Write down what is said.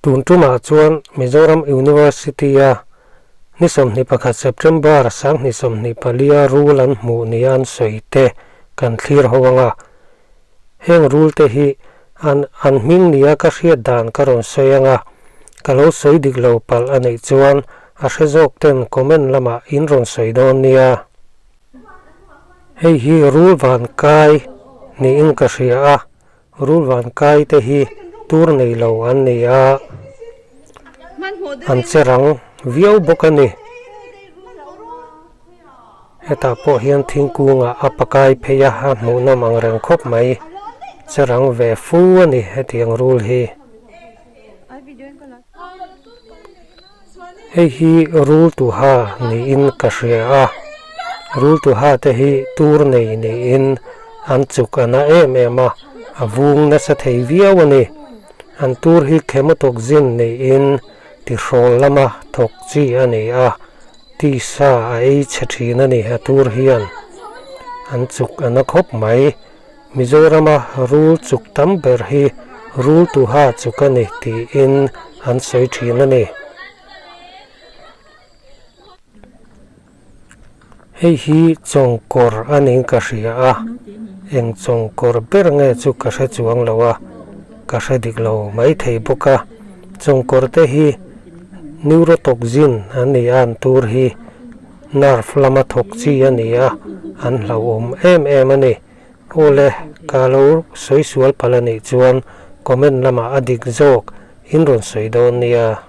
Tun tumah chuan Mizoram University-a ni 21 September 2024 rul an hmuh nia an sawi te kan thlir ho ang a. Heng rul te hi an an hming nia ka hriat dan ka rawn sawi ang a, ka lo sawi dik lo palh a neih chuan a hre zawk ten comment lamah in rawn sawi dawn nia. Hei hi rul van kai niin ka hria a. Rul vankai te hi tur nei lo an ni a, an che rang viau bawk a ni. Hetah pawh hian thingkungah a pakai phei a, a hmuhnawm ang reng khawp mai. Che rang ve fu a ni hetiang rul hi. Hei hi rul tuha niin ka hria a, rul tuha te hi tur nei niin an chuk a na em em a, a vung nasa thei viau a ni. An tur hi chemotoxin niin tihrawl lama thawk chi a ni a, tisa a ei chhe thin a ni a tur hian an chuk a na khawp mai. Mizorama rul chuk tam ber hi rul tuha chuk a ni tiin an sawi thin a ni. Hei hi chawngkawr a niin ka hria a, eng chawngkawr ber nge chu ka hre chuang lo a, ka hre dik lo mai thei bawk a. Chawngkawr te hi neurotoxin an ni a, an tur hi. Nerve lama thawk chi a ni a, an hlauhawm em em a ni. Awle, ka lo sawi sual palh a nih chuan comment lamah a dik zawk in rawn sawi dawn nia.